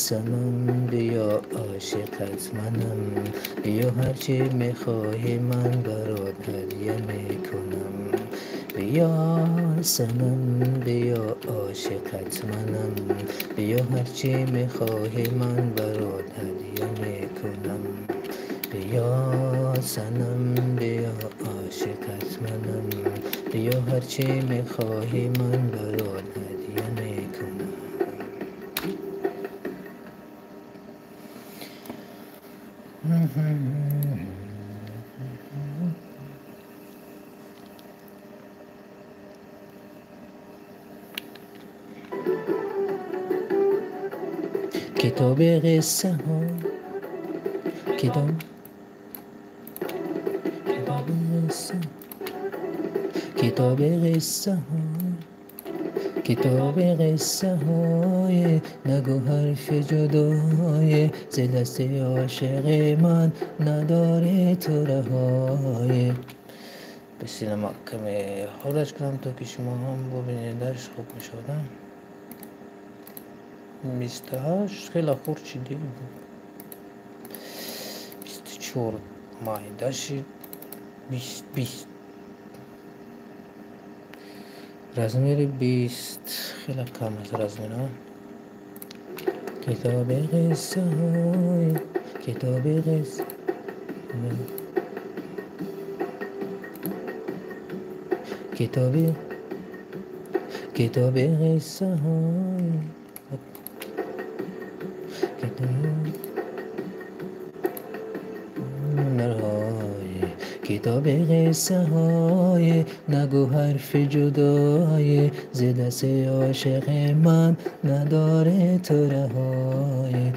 санам биё, ошиқат манам, биё ҳарчи мехоҳӣ ман барот ҳадя мекунам. Биё санам биё, ошиқат манам, биё ҳарчи мехоҳӣ ман барот ҳадя мекунам. Биё санам биё, ошиқат манам, биё ҳарчи мехоҳӣ ман барот ҳадя мекунам. Китоби қиссаҳо, китоб, китоби қисса, китоби қиссаҳо, китоби қиссаҳое нагӯ ҳарфи ҷудое, зи дасти ошиқи ман надорӣ ту раҳое. Бисинама каме хурдаш кунам, то ки шумо ҳам бубинедаш, хуб мешавад. 28 хеле хурд шидӣ, 24 майда шид, 20 20 размери 20 хеле кам аст размерҳо. Китоби қиссаҳои, китоби қисса, китоби, китоби қиссаҳои, китоби қиссаҳое нагӯ ҳарфи ҷудое, зи дасти ошиқи ман надорӣ ту раҳое.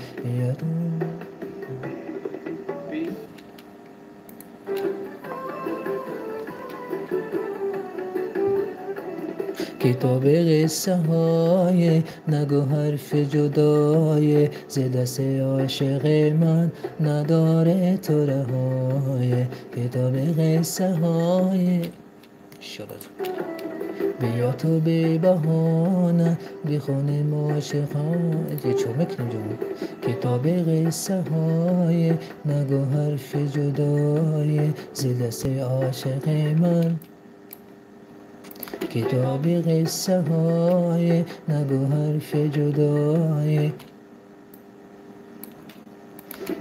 Китоби қиссаҳое нагӯ ҳарфи ҷудое, зи дасти ошиқи ман надорӣ ту раҳое. Китоби қиссаҳое биё ту бебаҳона бихонем ошиқона. Чӣ мекунем ҷон? Китоби қиссаҳое нагӯ ҳарфи ҷудое, зи дасти ошиқи ман. Китоби қиссаҳое нагӯ ҳарфи ҷудое,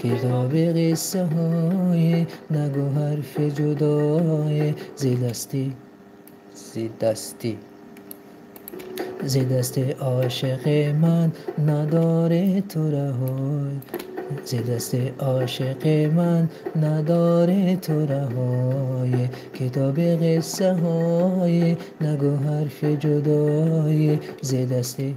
китоби қиссаҳое нагӯ ҳарфи ҷудое, зи дасти, зи дасти, зи дасти ошиқи ман надорӣ ту раҳой, зи дасти ошиқи ман надорӣ ту раҳое. Китоби қиссаҳое нагӯ ҳарфи ҷудое, зи дасти,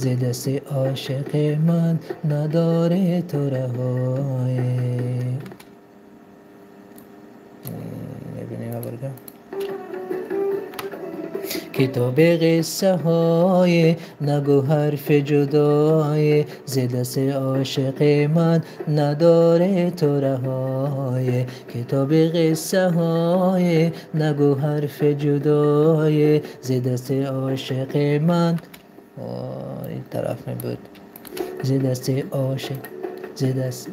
зи дасти ошиқи ман надорӣ ту раҳое. Мебинем абарга. Китоби қиссаҳое нагӯ ҳарфи ҷудое, зи дасти ошиқи ман надорӣ ту раҳое. Китоби қиссаҳое нагӯ ҳарфи ҷудое, зи дасти ошиқи ман. Ин тараф мебуд. Зи дасти ошиқ, зи даст,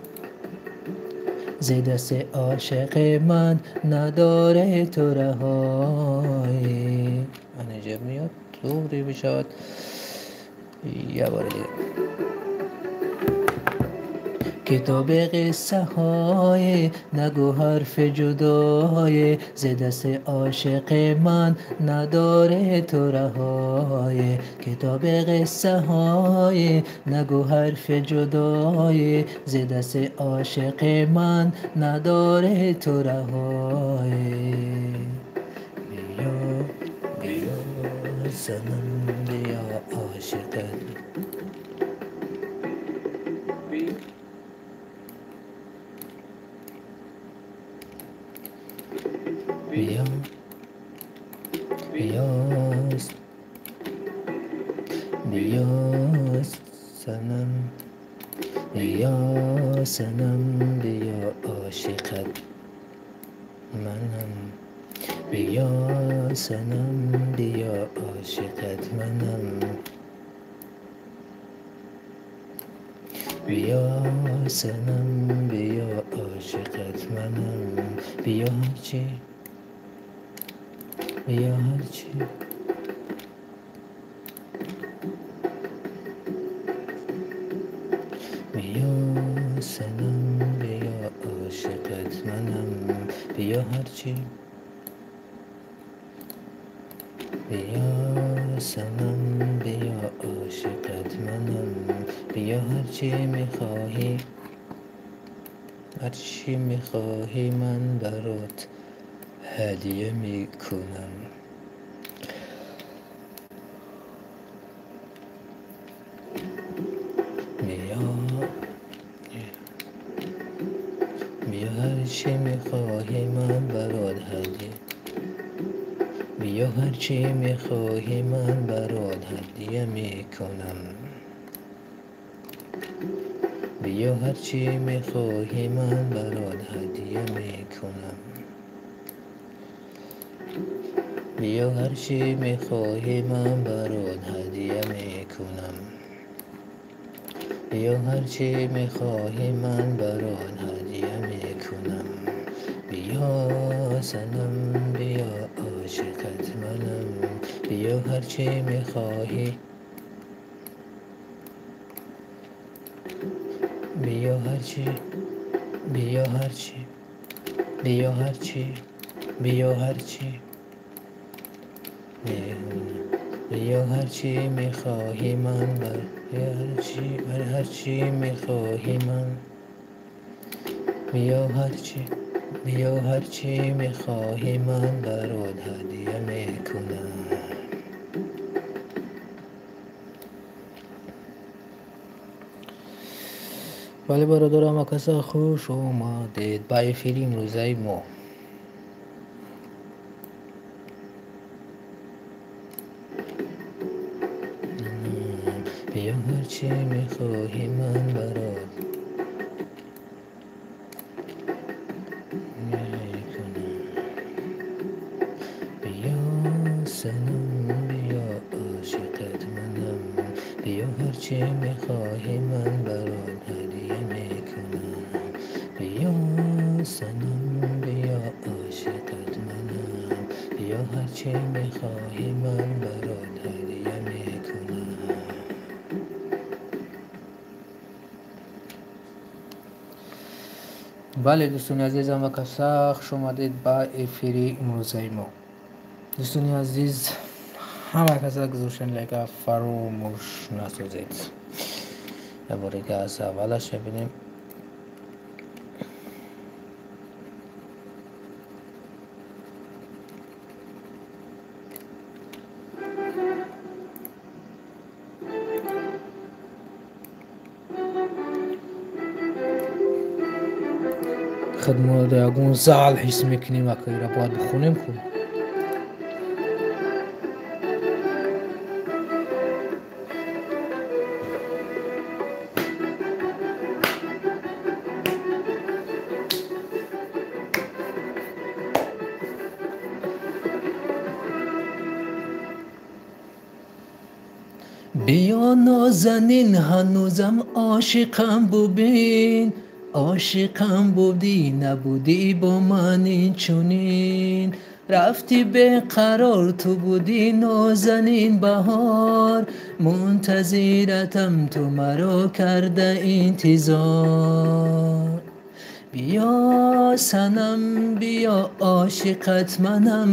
зи дасти ошиқи ман надорӣ ту раҳое. Аниҷа меояд, туғри мешавад. Як бори дигар. Китоби қиссаҳое нагӯ ҳарфи ҷудое, зи дасти ошиқи ман надоре ту раҳое. Китоби қиссаҳое нагӯ ҳарфи ҷудое, зи дасти ошиқи ман надоре ту раҳое. Биё, биё санам, биё ошиқат. Биё, биё, биё санам, биё санам, биё ошиқат манам. Биё санам, биё ошиқат манам. Биё санам, биё ошиқат манам. Биё ҳарчи, биё ҳарчи, биё санам, биё ошиқат манам. Биё ҳарчи, биё санам, биё ошиқат манам. Биё ҳарчи мехоҳӣ, ҳарчи мехоҳӣ ман барот ҳадия мекунам. Биё, биё ҳарчи мехоҳӣ ман барот ҳадия, биё ҳарчи мехоҳӣ ман барот ҳадия мекунам. Биё ҳарчи мехоҳӣ ман барот ҳадия мекунам. Биё ҳарчи мехоҳӣ ман барот ҳадия мекунам. Биё ҳарчи мехоҳӣ ман барот ҳадия мекунам. Биё санам, биё ошиқат манам. Биё ҳарчи мехоҳӣ, биё ҳарчи, биё ҳарчи, биё ҳарчи, биё ҳарчи, биё ҳарчи мехоҳӣ ман бар ҳарчи, бар ҳарчи мехоҳӣ ман. Биё ҳарчи, биё ҳарчи мехоҳӣ ман барот ҳадия мекунам. Бале бародарам, акаса хуш омадед ба эфири имрӯзаи мо. Биё ҳарчи мехоҳӣ ман барот мекунам. Биё санам, биё ошиқат манам. Биё ҳарчи мехоҳӣ ман барот ҳадия мекунам. Биё санам, биё ошиқат манам. Биё ҳарчи мехоҳӣ ман барот ҳадия мекунам. Бале дӯстони азиз, ҳама каса хуш омадед ба эфири имрӯзаи мо. Дӯстони азиз, ҳама каса гузоштани лайка фаромӯш насозед. Як бори аз аввалаш мебинем. Худ мо ягон заъл ҳис мекунем, акайра бояд бихонем ку. Биё нозанин, ҳанӯзам ошиқам бубин, ошиқам будӣ набудӣ бо ман инчунин. Рафти беқарор, ту будӣ нозанин баҳор. Мунтазиратам, ту маро карда интизор. Биё санам, биё, ошиқат манам.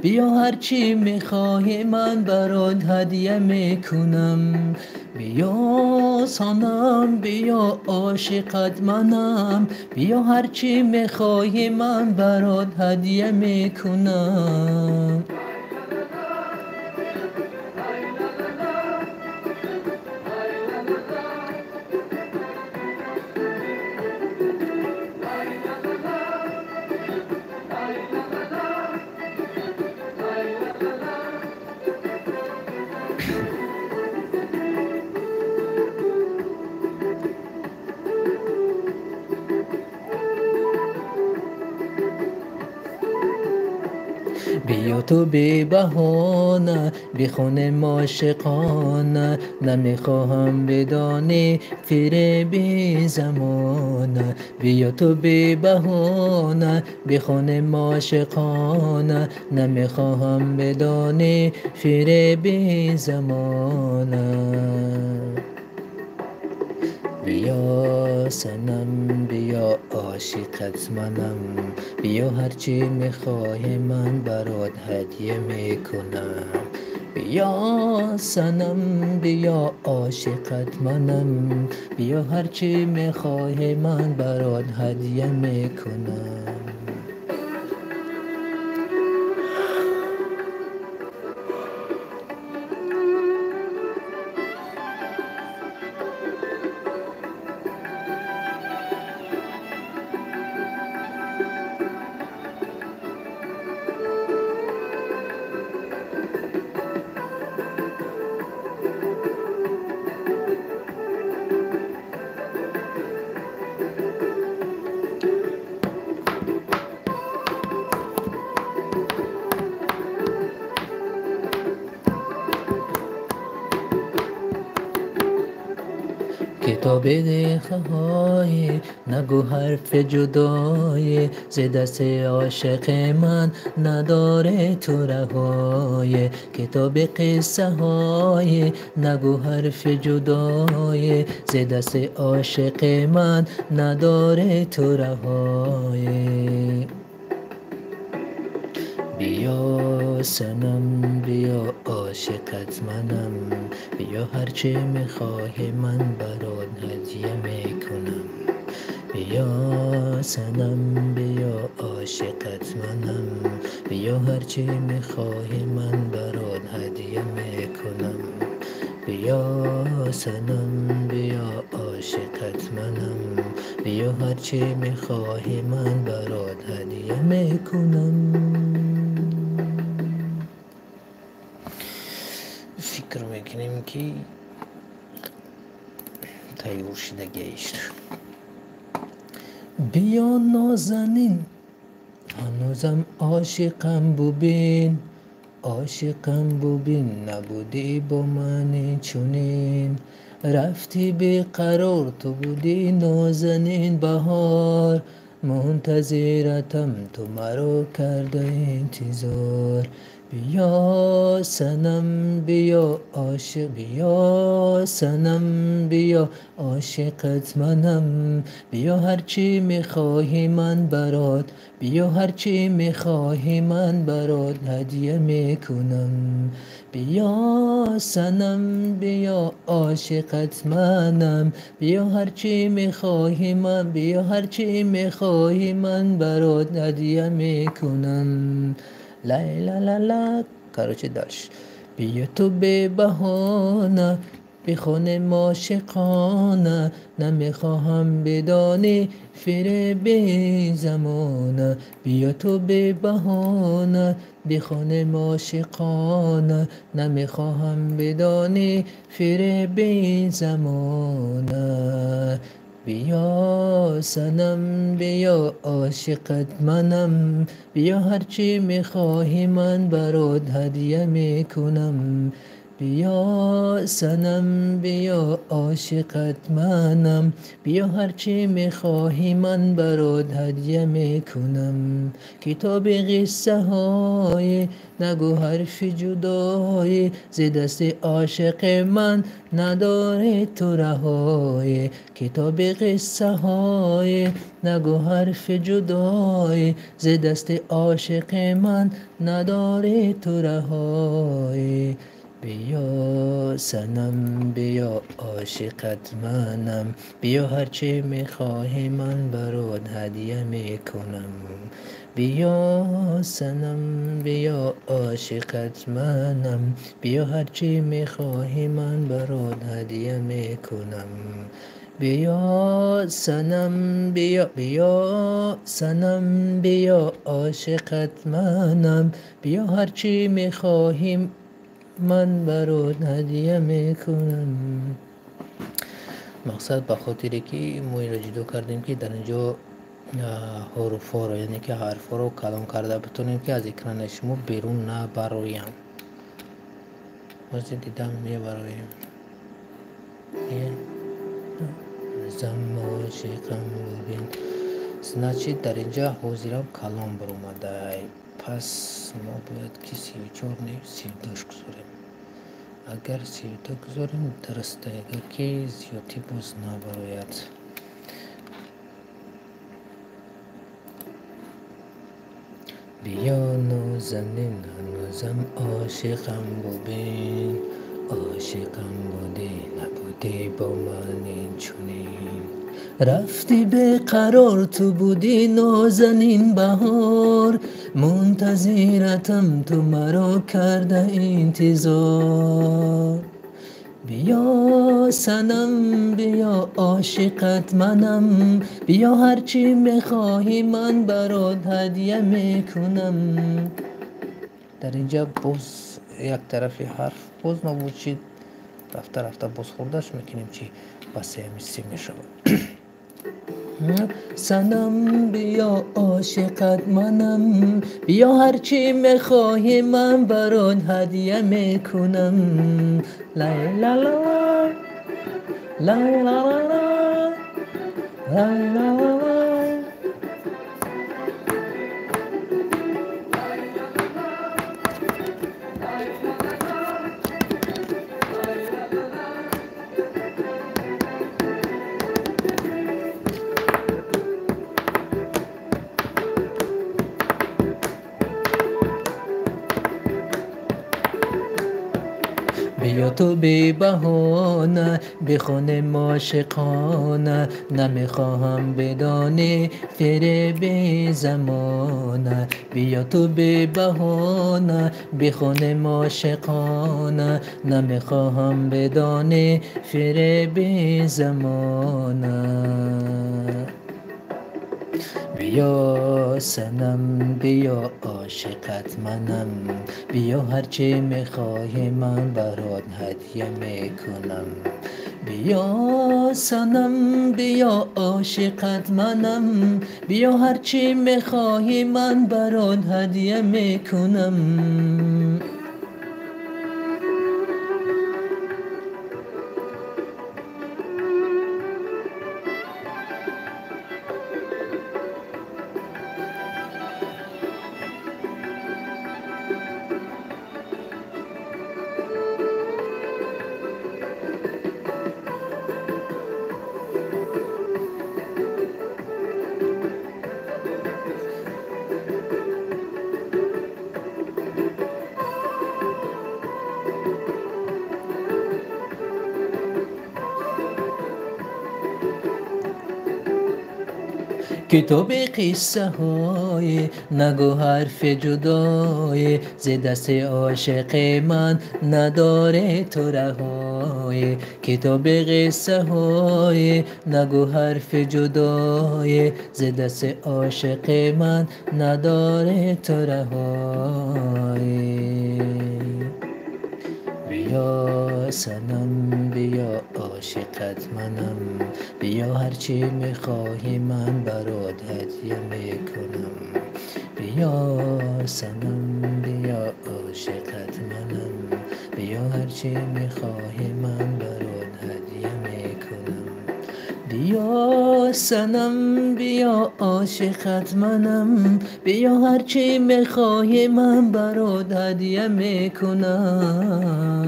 Биё, ҳарчӣ мехоҳӣ, ман барот ҳадя мекунам. Биё санам, биё, ошиқат манам. Биё, ҳарчӣ мехоҳӣ, ман барот ҳадя мекунам. Биё ту бебаҳона, бихонем ошиқона. Намехоҳам бидонӣ фиреби замона. Биё ту бебаҳона, бихонем ошиқона. Намехоҳам бидонӣ фиреби замона. Биё санам, биё, ошиқат манам. Биё, ҳарчӣ мехоҳӣ, ман барот ҳадя мекунам. Биё санам, биё, ошиқат манам. Биё, ҳарчӣ мехоҳӣ, ман барот ҳадя мекунам. Китоби дилхоҳӣ, нагӯ ҳарфи ҷудоӣ. Зи дасти ошиқи ман надорӣ ту раҳоӣ. Китоби қиссаҳоӣ, нагӯ ҳарфи ҷудоӣ. Зи дасти ошиқи ман надорӣ ту раҳоӣ. Биё санам, биё, ошиқат манам. Биё, ҳарчӣ мехоҳӣ, ман барот ҳадя мекунам. Биё санам, биё, ошиқат манам. Биё, ҳарчӣ мехоҳӣ, ман барот ҳадя мекунам. Биё санам, биё, ошиқат манам. Биё, ҳарчӣ мехоҳӣ, ман барот ҳадя мекунам. Фикр мекунем, ки тайёр шидагиаш. Биё нозанин, ҳанӯзам ошиқам, бубин. Ошиқам, бубин, набудӣ бо ман чунин. Рафти беқарор, ту будӣ нозанин баҳор. Мунтазиратам, ту маро карда интизор. Биё санам, биё, ошиқ. Биё санам, биё, ошиқат манам. Биё, ҳарчӣ мехоҳӣ, ман барот. Биё, ҳарчӣ мехоҳӣ, ман барот ҳадя мекунам. Биё санам, биё, ошиқат манам. Биё, ҳарчӣ мехоҳӣ, ман. Биё, ҳарчӣ мехоҳӣ, ман барот ҳадя мекунам. Лай ла ла ла. Короче, дальше. Биё ту бебаҳона, бихонем ошиқона. Намехоҳам бидонӣ фиреби замона. Биё ту бебаҳона, бихонем ошиқона. Намехоҳам бидонӣ фиреби замона. Биё санам, биё, ошиқат манам. Биё, ҳарчӣ мехоҳӣ, ман барот ҳадя мекунам. Биё санам, биё, ошиқат манам. Биё, ҳарчи мехоҳӣ, ман барот ҳадя мекунам. Китоби қиссаҳое, нагӯ ҳарфи ҷудоӣ. Зи дасти ошиқи ман надорӣ ту раҳоӣ. Китоби қиссаҳое, нагӯ ҳарфи ҷудоӣ. Зи дасти ошиқи ман надорӣ ту раҳоӣ. Биё санам, биё, ошиқат манам. Биё, ҳарчи мехоҳӣ, ман барот ҳадя мекунам. Биё санам, биё, ошиқат манам. Биё, ҳарчи мехоҳӣ, ман барот ҳадя мекунам. Биё санам, биё, биё санам, биё, ошиқат манам. Биё, ҳарчи мехоҳӣ, ман барот ҳадя мекунам. Мақсад ба хотире ки мо инро ҷудо кардем, ки дар инҷо ҳуруфҳоро, яъне ки ҳарфҳоро калон карда битонем, ки аз экрани шумо берун набароянд. Ҳозир дидам, мебароем. Зам ошиқам бубин. Значит, дар инҷа ҳозирам калон баромадай. Пас мо бояд ки 34 не, 32 гузорем. Агар 32 гузорем, дуруст, агар ки зиёдтӣ боз набарояд. Биё нозанин, ҳанӯзам ошиқам бубин. Ошиқам будӣ, набудӣ бо ман инчунин. Рафтӣ беқарор, ту будӣ нозанин баҳор. Мунтазиратам, ту маро карда интизор. Биё санам, биё, ошиқат манам. Биё, ҳарчи мехоҳӣ, ман барот ҳадя мекунам. Дар инҷа боз як тарафи ҳарф боз нобуд шид. Рафта рафта боз хурдаш мекунем, чи ба сеями се мешавад. Санам, биё, ошиқат манам. Биё, ҳарчи мехоҳӣ, ман барот ҳадя мекунам. Лай ла ла лай ла ла ла лай ла ла ла. Биё ту бебаҳона, бихонем ошиқона. Намехоҳам бидонӣ фиреби замона. Биё ту бебаҳона, бихонем ошиқона. Намехоҳам бидонӣ фиреби замона. Биё санам, биё, ошиқат манам. Биё, ҳарчи мехоҳӣ, ман барот ҳадя мекунам. Биё санам, биё, ошиқат манам. Биё, ҳарчи мехоҳӣ, ман барот ҳадя мекунам. Китоби қиссаҳое, нагӯ ҳарфи ҷудоӣ. Зи дасти ошиқи ман надорӣ ту раҳоӣ. Китоби қиссаҳое, нагӯ ҳарфи ҷудоӣ. Зи дасти ошиқи ман надорӣ ту раҳоӣ. Биё санам, биё ошиқат манам, биё ҳарчи мехоҳӣ ман барот ҳадя мекунам. Биё санам, биё ошиқат манам, биё ҳарчи мехоҳӣ ман барот ҳадя мекунам. Биё санам, биё ошиқат манам, биё ҳарчи мехоҳӣ ман барот ҳадя мекунам.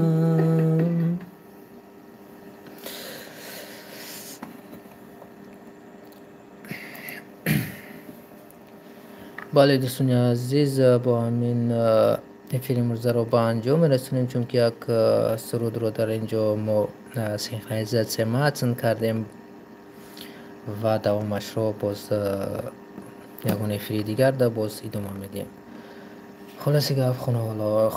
Бале, дӯстони азиз, бо ҳамин эфири имрӯзаро ба анҷом мерасонем, чунки як сурудро дар ин ҷо мо синхронизатсия матн кардем ва давомашро боз ягон эфири дигар да боз идома медиҳем. Хулоси гап,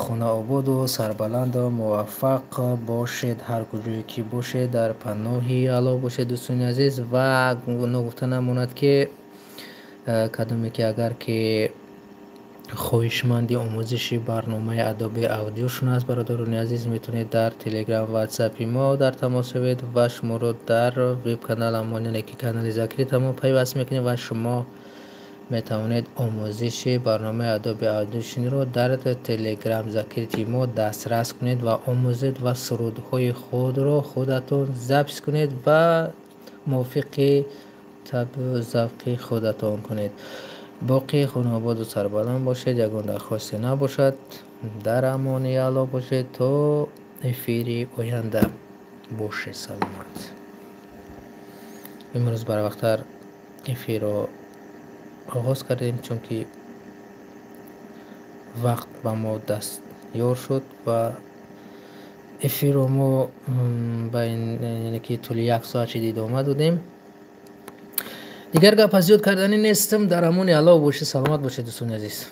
хонаободу сарбаланду муваффақ бошед, ҳар куҷое ки бошед, дар паноҳи Аллоҳ бошед, дӯстони азиз. Ва ногуфта намонад, ки кадоме ки агар ки хоҳишманди омӯзиши барномаи Adobe Audition аст, бародарони азиз, метавонед дар Telegram, WhatsApp мо дар тамос шавед ва шуморо дар веб-каналамон, яъне ки канали закрытамо пайваст мекунем ва шумо метавонед омӯзиши барномаи Adobe Audition-ро дар Telegram закрытый мо дастрас кунед ва омӯзед ва сурудҳои худро худатон запись кунед ва мувофиқи табъу завқи худатон кунед. Боқӣ хонаободу сарбаланд бошед, ягон дархосте набошад, дар амони Аллоҳ бошед то эфири оянда. Бошед саломат. Имрӯз барвақттар эфирро оғоз кардем, чунки вақт ба мо дастёр шуд ва эфирро мо яъне ки тӯли як соат шид идома додем. Дигар гап аз ёд карданӣ нестам. Дар амони Аллоҳ бошед, саломат бошед, дӯстони азиз.